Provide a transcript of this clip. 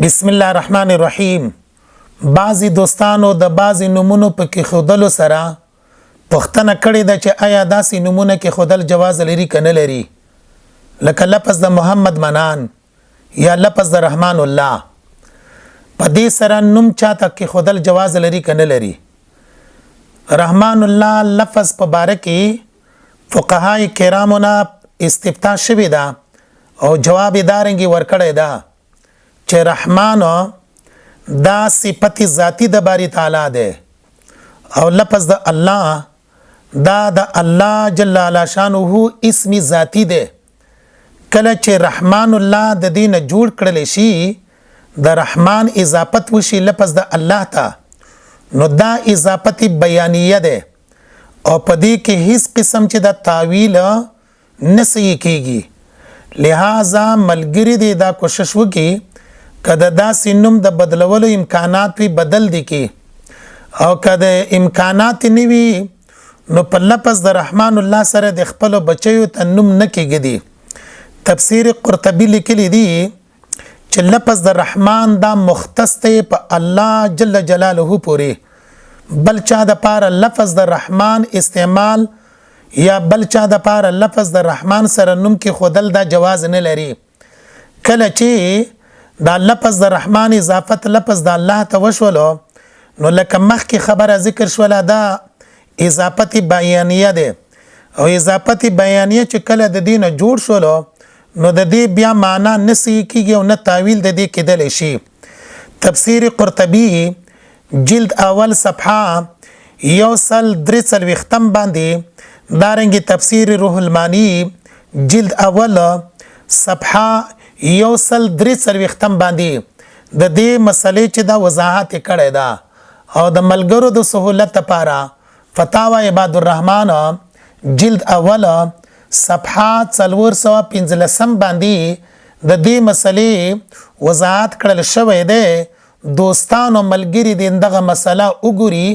بسم الله الرحمن الرحیم. بعضی دوستانو د بعضی نومونو په کېښودلو سره پوښتنه کړې ده چې ایا داسې نومونه کېښودل جواز لري که نه لري، لکه لفظ د محمد منان یا لفظ د رحمان الله. په دې سره نوم چاته کېښودل جواز لري که نه لري؟ رحمان الله لفظ په باره کې فقهای کرامو نه استفتاء شوې ده او جواب یې دارنګې ورکړی ده چې رحمان دا صفت ذاتی د باری تعالی ده او لفظ د الله دا د الله جل علی شانه اسم ذاتی ده. کله چې رحمان الله د دین جوړ کړل شي، د رحمان اضافت وشي لفظ د الله ته، نو دا اضافت بیانیه ده او په دې کې هیڅ قسم چې د تاویل نه صحیح کیږي. لہذا ملګری دی دا کوشش وکي که د داسې نوم د بدلولو امکانات وي بدل دي کی، او که د امکانات نه وي نو په لفظ د رحمان الله سره د خپل بچیو ته نوم نه کېږدي. تفسیر قرطبي لیکلی دی چې لفظ د رحمان دا مختص دی په الله جل جلاله پورې، بل چا د پاره لفظ د رحمان استعمال یا بل چا د پاره لفظ د رحمان سره نوم کې خودل دا جواز نه لري. کله چې دا لفظ د رحمان اضافت لفظ د الله ته وشولو، نو لکه مخکې خبره ذکر شوله دا اضافت بیانیه ده، او اضافت بیانیه چې کله د دین جوړ شولو نو د دې بیا معنا نه صحیح کیږي او نه تاویل د دې کېدلی شي. تفسیر قرطبي جلد اول صفحه 143 باندې، دارنګې تفسیر روح المانی جلد اول صفحه 143 باندې د دې مسلې چې دا وضاحت کړی ده. او د ملګرو د سهولت لپاره فتاوا عباد الرحمن جلد اول صفحه 415 باندې د دې مسلې وضاحت کړل شوی دی. دوستانو ملګري دې دغه مسله وګوري